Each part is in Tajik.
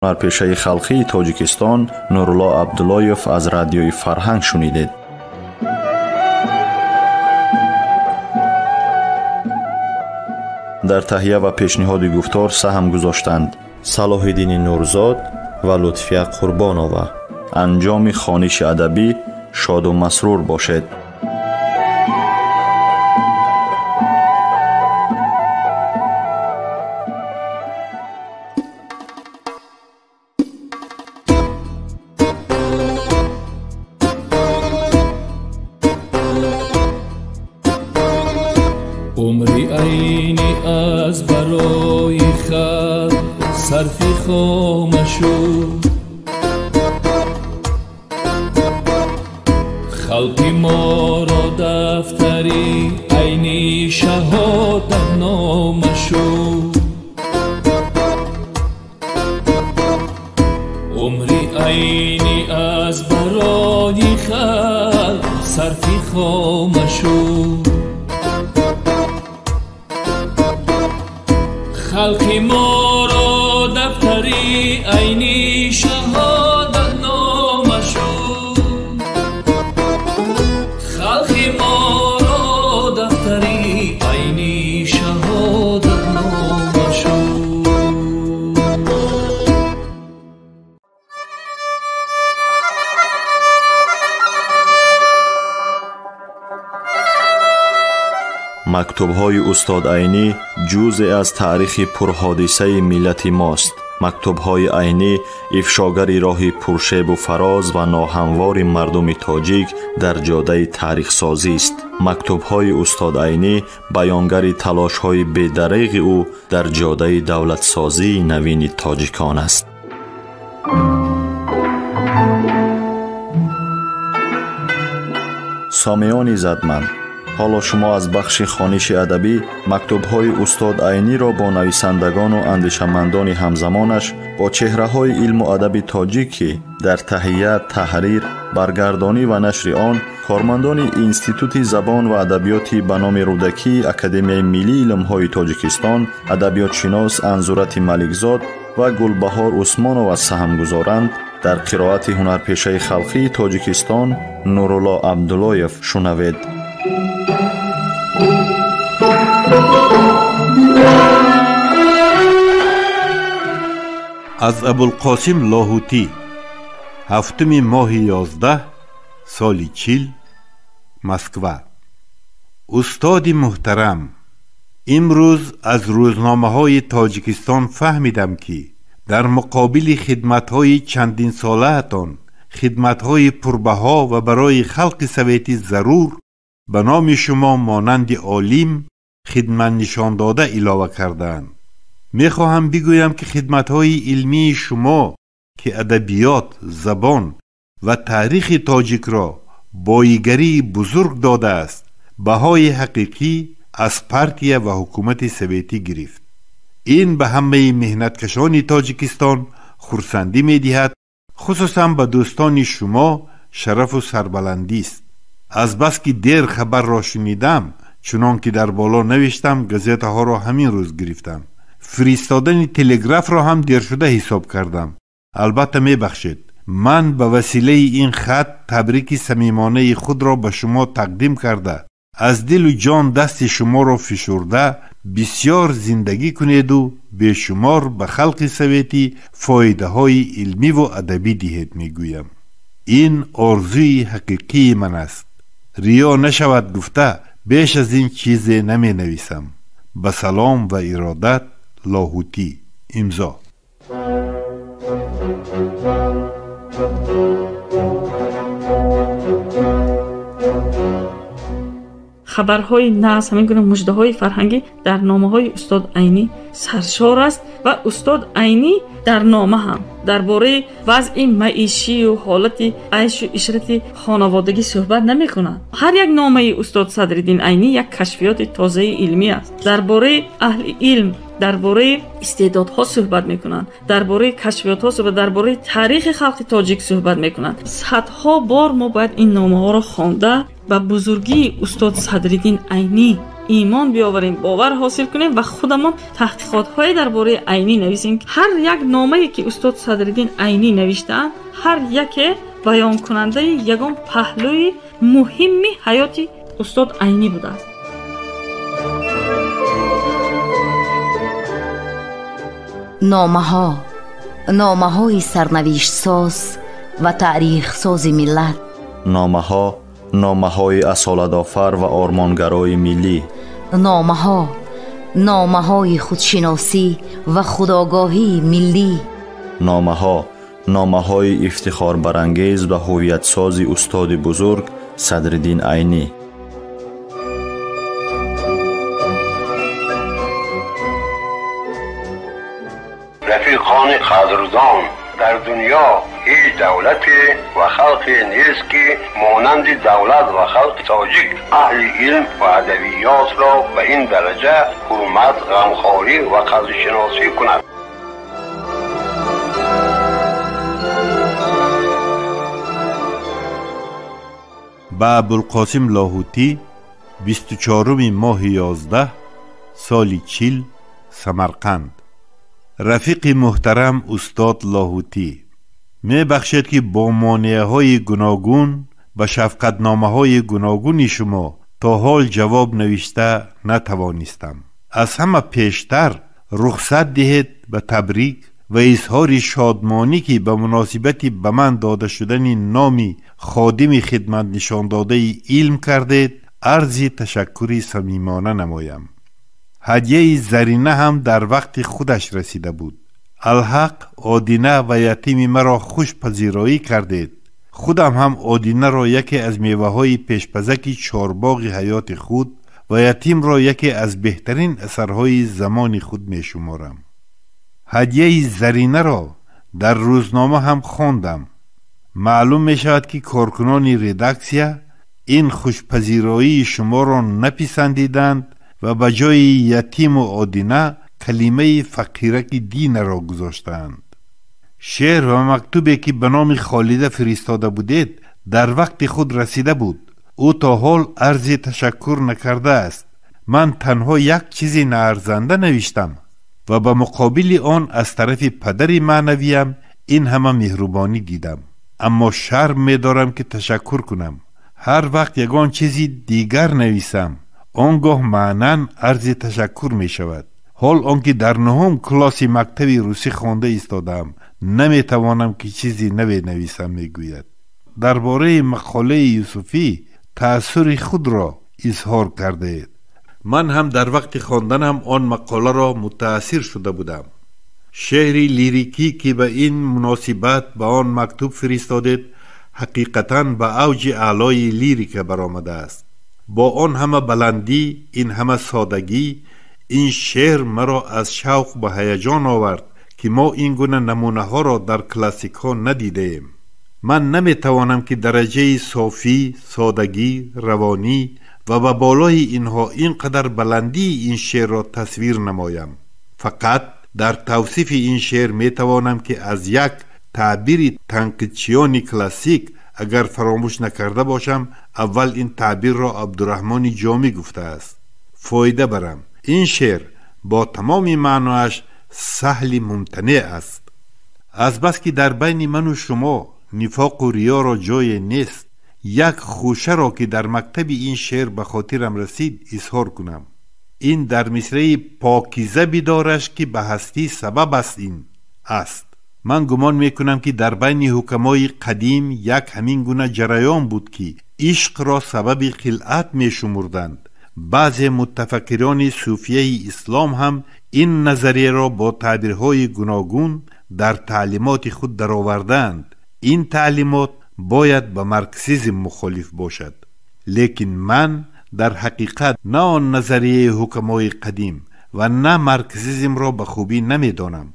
Ҳунарпешаи халқии Тоҷикистон Нурулло Абдуллоев аз радиои Фарҳанг шунидед. Дар таҳия ва пешниҳоди гуфтор саҳм гузоштанд Салоҳиддини Нурзод ва Лутфия Қурбонова. Анҷоми хониши адабӣ шоду масрур бошед. Умри Айнӣ аз барои халқ сарфи хома шуд. Халқи моро дафтари Айнӣ шаҳодатнома шуд. Умри Айнӣ аз барои халқ сарфи хома шуд. Халқи моро дафтари Айнӣ шаҳодатнома шуд. Халқи моро дафтари Айнӣ шаҳодатнома шуд. Мактубҳои устод Айнӣ ҷузъе аз таърихи пурҳодисаи миллати мост. Мактубҳои Айнӣ ифшогари роҳи пуршебу фароз ва ноҳамвори мардуми тоҷик дар ҷодаи таърихсозист. Мактубҳои устод Айнӣ баёнгари талошҳои бедареғи ӯ дар ҷодаи давлатсозии навини тоҷикон аст. Сомиёни задманд, ҳоло шумо аз бахши хониши адабӣ мактубҳои устод Айниро бо нависандагону андешамандони ҳамзамонаш, бо чеҳраҳои илму адаби тоҷик, ки дар таҳия, таҳрир, баргардонӣ ва нашри он кормандони Институти забон ва адабиёти ба номи Рӯдакии Академияи миллии илмҳои Тоҷикистон, адабиётшинос Анзурати Маликзод ва Гулбаҳор Усмонова саҳм гузоранд, дар қироати ҳунарпешаи халқии Тоҷикистон Нурулло Абдуллоев шунавед. Аз Абулқосим Лоҳутӣ, 7 моҳи 11 соли 40, Москва. Устоди муҳтарам, имрӯз аз рӯзномаҳои Тоҷикистон фаҳмидам, ки дар муқобили хидматҳои чандинсолаатон, хидматҳои пурбаҳо ва барои халқи советӣ зарур, ба номи шумо монанди олим хидматнишондода илова кардаанд. Мехоҳам бигӯям, ки хидматҳои илмии шумо, ки адабиёт, забон ва таърихи тоҷикро боигарии бузург додааст, баҳои ҳақиқӣ аз партия ва ҳукумати советӣ гирифт. Ин ба ҳамаи меҳнаткашони Тоҷикистон хурсандӣ медиҳад, хусусан ба дӯстони шумо шарафу сарбаландист. Азбаски дер хабарро шунидам, чунон ки дар боло навиштам, газетаҳоро ҳамин рӯз гирифтам. Фиристодани телеграфро ҳам дершуда ҳисоб кардам. Албатта мебахшед. Ман ба василаи ин хат табрики самимонаи худро ба шумо тақдим карда, аз дилу ҷон дасти шуморо фишурда, бисёр зиндагӣ кунеду бешумор ба халқи советӣ фоидаҳои илмиву адабӣ диҳед мегӯям. Ин орзуи ҳақиқии ман аст. Риё нашавад гуфта, беш аз ин чизе наменависам. Ба салом ва иродат, Лоҳутӣ. Имзо. Хабарҳои нағз, ҳамин гуна муждаҳои фарҳангӣ дар номаҳои устод Айнӣ саршор аст ва устод Айнӣ дар нома ҳам дар бораи вазъи маишию ҳолати айшу ишрати хонаводагӣ суҳбат намекунад. Ҳар як номаи устод Садриддин Айнӣ як кашфиёти тозаи илмӣ аст. Дар бораи аҳли илм, дар бораи истеъдодҳо суҳбат мекунанд, дар бораи кашфиётҳо суҳбат, дар бораи таърихи халқи тоҷик суҳбат мекунанд. Садҳо бор мо бояд ин номаҳоро хонда ба бузургии устод Садриддин Айнӣ имон биёварем, бовар ҳосил кунем ва худамон таҳқиқотҳое дар бораи Айнӣ нависем. Ҳар як номае ки устод Садриддин Айнӣ навиштаанд, ҳар яке баёнкунандаи ягон паҳлӯи муҳимми ҳаёти устод Айнӣ будааст. Номаҳо, номаҳои сарнавиштсоз ва таърихсози миллат. Номаҳо, номаҳои асолатофар ва ормонгарои миллӣ. Номаҳо, номаҳои худшиносӣ ва худогоҳии миллӣ. Номаҳо, номаҳои ифтихорбарангез ва ҳувиятсози устоди бузург Садриддин Айнӣ. Рафиқони қадрдон, дар дунё ҳеҷ давлате ва халқе нест, ки монанди давлат ва халқи тоҷик аҳли илм ва адабиётро ба ин дараҷа ҳурмат, ғамхорӣ ва қадршиносӣ кунад. Ба Абулқосим Лоҳутӣ 24 моҳи 11 соли 40, Самарқанд. Рафиқи муҳтарам устод Лоҳутӣ, мебахшед, ки бо монеаҳои гуногун ба шафқатномаҳои гуногуни шумо то ҳол ҷавоб навишта натавонистам. Аз ҳама пештар рухсат диҳед ба табрик ва изҳори шодмонӣ, ки ба муносибати ба ман дода шудани номи ходими хидматнишондодаи илм кардед, арзи ташаккури самимона намоям. Ҳадияи Зарина ҳам дар вақти худаш расида буд. Алҳақ Одина ва ятими маро хушпазироӣ кардед. Худам ҳам Одинаро яке аз меваҳои пешпазаки чорбоғи ҳаёти худ ва ятимро яке аз беҳтарин асарҳои замони худ мешуморам. Ҳадияи Заринаро дар рӯзнома ҳам хондам. Маълум мешавад, ки коркунони редаксия ин хушпазироии шуморо написандиданд ва ба ҷои ятиму Одина калимаи фақираки динаро гузоштаанд. Шеър ва мактубе, ки ба номи Холида фиристода будед, дар вақти худ расида буд. Ӯ то ҳол арзи ташаккур накардааст. Ман танҳо як чизи наарзанда навиштам ва ба муқобили он аз тарафи падари маънавиям ин ҳама меҳрубонӣ дидам. Аммо шарм медорам, ки ташаккур кунам. Ҳар вақт ягон чизи дигар нависам, он гоҳ маънан арзи ташаккур мешавад. Ҳол он ки дар 9 класси мактаби русӣ хонда истодаам, наметавонам, ки чизи наве нависам, мегӯяд. Дар бораи мақолаи Юсуфӣ таассури худро изҳор кардаед. Ман ҳам дар вақти хонданам он мақоларо мутаассир шуда будам. Шеъри лирикӣ, ки ба ин муносибат ба он мактуб фиристодед, ҳақиқатан ба авҷи аълои лирика баромадааст. Бо он ҳама баландӣ, ин ҳама содагӣ, ин шеър маро аз шавқ ба ҳаяҷон овард, ки мо ин гуна намунаҳоро дар классикҳо надидаем. Ман наметавонам, ки дараҷаи софӣ, содагӣ, равонӣ ва ба болои инҳо ин қадар баландии ин шеърро тасвир намоям. Фақат дар тавсифи ин шеър метавонам, ки аз як таъбири танқидчиёни классик, агар фаромӯш накарда бошам, аввал ин таъбирро Абдураҳмони Ҷомӣ гуфтааст, фоида барам. Ин шеър бо тамоми маъноаш саҳли мумтанеъ аст. Азбаски дар байни ману шумо нифоқу риёро ҷое нест, як хушаро, ки дар мактаби ин шеър ба хотирам расид, изҳор кунам. Ин дар мисраи покиза бидораш, ки ба ҳастӣ сабаб аст, ин аст. Ман гумон мекунам, ки дар байни ҳукамои қадим як ҳамин гуна ҷараён буд, ки ишқро сабаби хилъат мешумурданд. Баъзе муттафаккирони суфияи ислом ҳам ин назарияро бо таъбирҳои гуногун дар таълимоти худ даровардаанд. Ин таълимот бояд ба марксизм мухолиф бошад. Лекин ман дар ҳақиқат на он назарияи ҳукамои қадим ва на марксизмро ба хубӣ намедонам.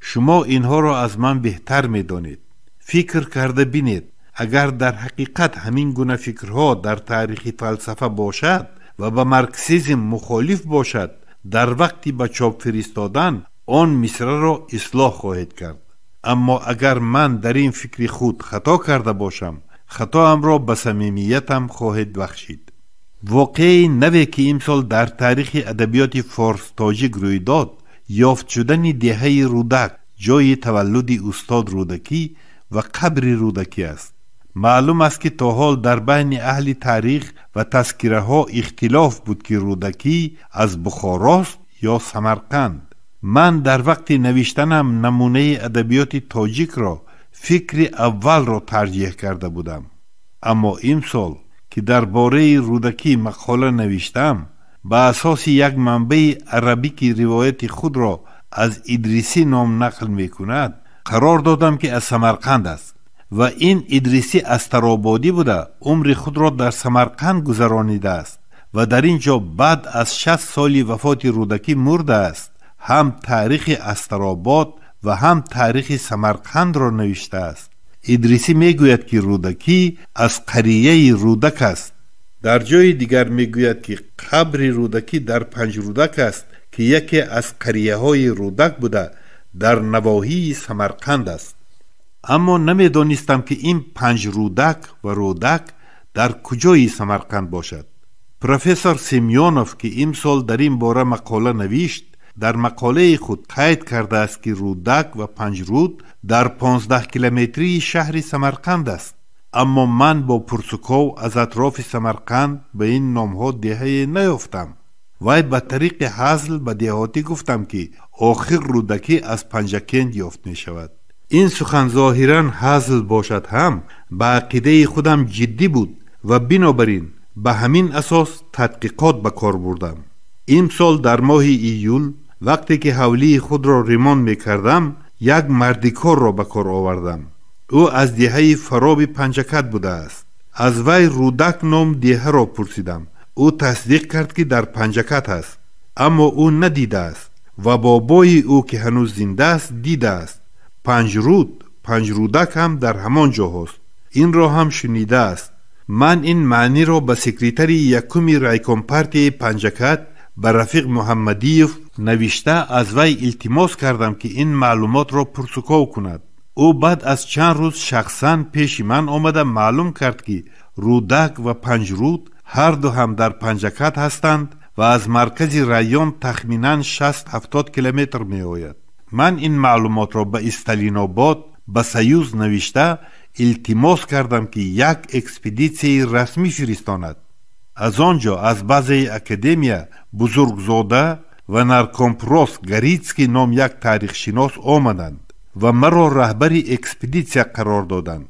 Шумо инҳоро аз ман беҳтар медонед. Фикр карда бинед, агар дар ҳақиқат ҳамин гуна фикрҳо дар таърихи фалсафа бошад ва ба марксизм мухолиф бошад, дар вақти ба чоп фиристодан он мисраро ислоҳ хоҳед кард. Аммо агар ман дар ин фикри худ хато карда бошам, хатоамро ба самимиятам хоҳед бахшид. Воқеаи наве ки имсол дар таърихи адабиёти форс-тоҷик рӯй дод, ёфт шудани деҳаи Рӯдак, ҷойи таваллуди устод Рӯдакӣ ва қабри Рӯдакӣ аст. Маълум аст, ки то ҳол дар байни аҳли таърих ва тазкираҳо ихтилоф буд, ки Рӯдакӣ аз Бухорост ё Самарқанд. Ман дар вақти навиштанам намунаи адабиёти тоҷикро фикри аввалро тарҷеҳ карда будам. Аммо имсол, ки дар бораи Рӯдакӣ мақола навиштам, ба асоси як манбаи арабӣ, ки ривояти худро аз Идрисӣ ном нақл мекунад, қарор додам, ки аз Самарқанд аст ва ин Идрисӣ Астарободӣ буда, умри худро дар Самарқанд гузаронидааст ва дар ин ҷо баъд аз 60 соли вафоти Рӯдакӣ мурдааст. Ҳам таърихи Астаробод ва ҳам таърихи Самарқандро навиштааст. Идрисӣ мегӯяд, ки Рӯдакӣ аз қарияи Рӯдак аст. Дар ҷои дигар мегӯяд, ки қабри Рӯдакӣ дар Панҷрӯдак аст, ки яке аз қарияҳои Рӯдак буда, дар навоҳии Самарқанд аст. Аммо намедонистам, ки ин Панҷрӯдак ва Рӯдак дар куҷои Самарқанд бошад. Профессор Семёнов, ки имсол дар ин бора мақола навишт, дар мақолаи худ қайд кардааст, ки Рӯдак ва Панҷрӯд дар 15 километрии шаҳри Самарқанд аст. Аммо ман бо пурсуков аз атрофи Самарқанд ба ин номҳо деҳае наёфтам. Вай ба тариқи ҳазл ба деҳотӣ гуфтам, ки охир Рӯдакӣ аз Панҷакент ёфт мешавад. Ин сухан зоҳиран ҳазл бошад ҳам, ба ақидаи худам ҷиддӣ буд ва бинобар ин ба ҳамин асос тадқиқот ба кор бурдам. Имсол дар моҳи июл, вақте ки ҳавлии худро ремонт мекардам, як мардикорро ба кор овардам. Ӯ аз деҳаи Фароби Панҷакат будааст. Аз вай Рӯдак ном деҳаро пурсидам. Ӯ тасдиқ кард, ки дар Панҷакат аст, аммо ӯ надидааст ва бобои ӯ, ки ҳанӯз зинда аст, дидааст. Панҷрӯд, Панҷрӯдак ҳам дар ҳамон ҷоҳост. Инро ҳам шунидааст. Ман ин маъниро ба секретари якуми райкомпартияи Панҷакат, ба Рафиқ Муҳаммадиев навишта, аз вай илтимос кардам, ки ин маълумотро пурсуков кунад. Ӯ баъд аз чанд рӯз шахсан пеши ман омада маълум кард, ки Рӯдак ва Панҷрӯд ҳарду ҳам дар Панҷакат ҳастанд ва аз маркази район тахминан 60-70 километр меояд. Ман ин маълумотро ба Исталинобод, ба Союз навишта, илтимос кардам, ки як экспедитсияи расмӣ фиристонад. Аз он ҷо аз базаи академия Бузургзода ва наркомпрос Горицкий ном як таърихшинос омаданд ва маро раҳбари экспедитсия қарор доданд.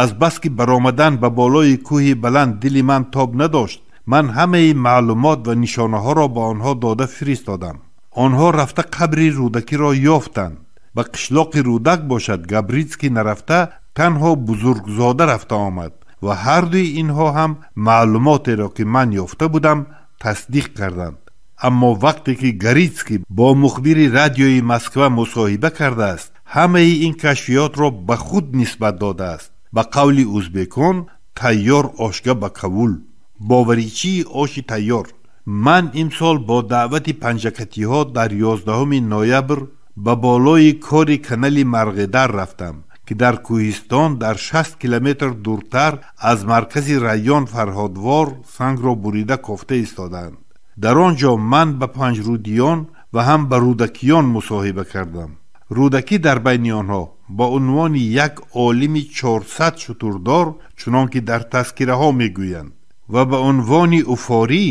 Азбаски баромадан ба болои кӯҳи баланд дили ман тоб надошт, ман ҳамаи маълумот ва нишонаҳоро ба онҳо дода фиристодам. Онҳо рафта қабри Рӯдакиро ёфтанд. Ба қишлоқи Рӯдак бошад Габрицкий нарафта, танҳо Бузургзода рафта омад ва ҳардуи инҳо ҳам маълумотеро, ки ман ёфта будам, тасдиқ карданд. Аммо вақте ки Горицкий бо мухбири радиои Москва мусоҳиба кардааст, ҳамаи ин кашфиётро ба худ нисбат додааст. Ба қавли узбекон, тайёр ошга ба кавул, боваричии оши тайёр. Ман имсол бо даъвати панҷакатиҳо дар 11 ноябр ба болои кори канали Марғедар рафтам, ки дар кӯҳистон дар 60 километр дуртар аз маркази район Фарҳодвор сангро бурида кофта истодаанд. Дар он ҷо ман ба панҷрӯдиён ва ҳам ба рӯдакиён мусоҳиба кардам. Рӯдакӣ дар байни онҳо ба унвони як олими 400 шутурдор, чунон ки дар тазкираҳо мегӯянд, ва ба унвони уфорӣ,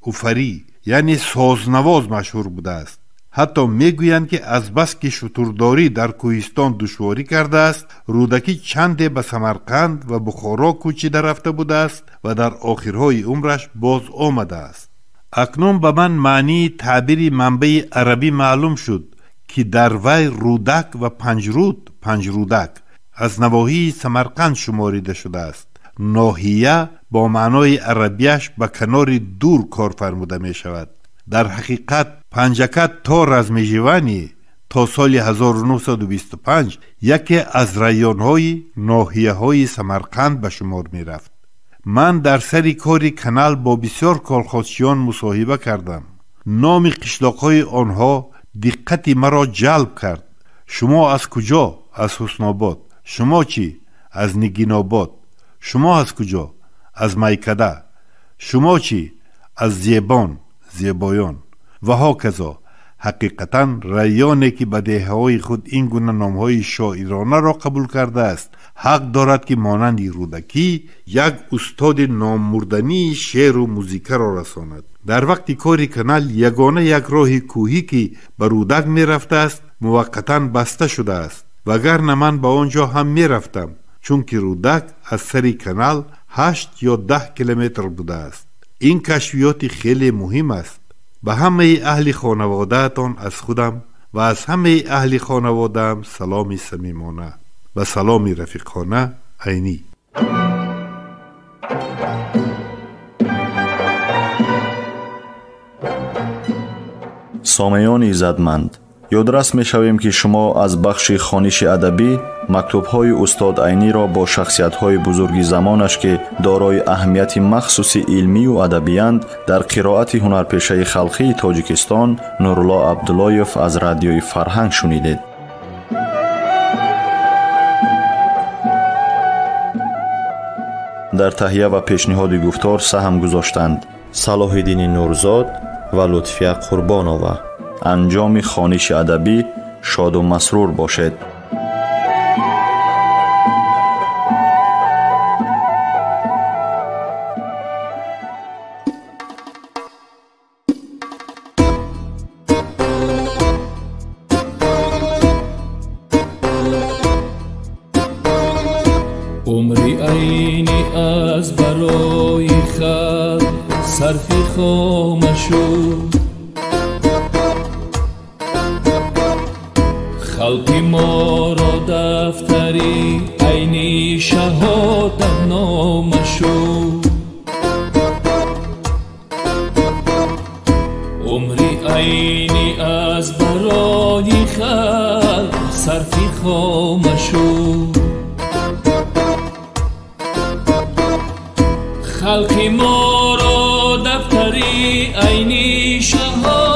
уфарӣ, яъне сознавоз машҳур будааст. Ҳатто мегӯянд, ки азбаски шутурдорӣ дар кӯҳистон душворӣ кардааст, Рӯдакӣ чанде ба Самарқанд ва Бухоро кӯчида рафта будааст ва дар охирҳои умраш боз омадааст. Акнун ба ман маънии таъбири манбаи арабӣ маълум шуд, ки дар вай Рӯдак ва Панҷрӯд, Панҷрӯдак аз навоҳии Самарқанд шуморида шудааст. Ноҳия бо маънои арабияш ба канори дур кор фармуда мешавад. Дар ҳақиқат Панҷакат то размежевание то соли 1925 яке аз районҳои ноҳияҳои Самарқанд ба шумор мерафт. Ман дар сари кори канал бо бисёр колхозчиён мусоҳиба кардам. Номи қишлоқҳои онҳо диққати маро ҷалб кард. Шумо аз куҷо? Аз Ҳуснобод. Шумо чӣ? Аз Нигинобод. Шумо аз куҷо? Аз Майкада. Шумо чӣ? Аз зебон, зебоён ва ҳоказо. Ҳақиқатан районе ки ба деҳаҳои худ ин гуна номҳои шоиронаро қабул кардааст, ҳақ дорад ки монанди Рӯдакӣ як устоди номмурдании шеъру музикаро расонад. Дар вақти кори канал ягона як роҳи кӯҳӣ ки ба Рӯдак мерафтааст, муваққатан баста шудааст, вагарна ман ба он ҷо ҳам мерафтам, чунки Рӯдак аз сари канал 8 ё 10 километр будааст. Ин кашфиёти хеле муҳим аст. Ба ҳамаи аҳли хонаводаатон аз худам ва аз ҳамаи аҳли хонаводаам саломи самимона. Ба саломи рафиқона, Айнӣ. Сомеёни иззатманд, ёдрас мешавем, ки шумо аз бахши хониши адабӣ мактубҳои устод Айниро бо шахсиятҳои бузурги замонаш, ки дорои аҳамияти махсуси илмию адабиянд, дар қироати ҳунарпешаи халқии Тоҷикистон Нурулло Абдуллоев аз Радиои Фарҳанг шунидед. Дар таҳия ва пешниҳоди гуфтор саҳм гузоштанд Салоҳиддини Нурзод ва Лутфия Қурбонова. Анҷоми хониши адабӣ шоду масрур бошед. Умри Айнӣ аз барои халқ сарфи хома шуд. Халқи моро дафтари Айнӣ шаҳодатнома шуд. Умри Айнӣ аз барои халқ сарфи хома шуд. Халқи моро дафтари Айнӣ шаҳодатнома.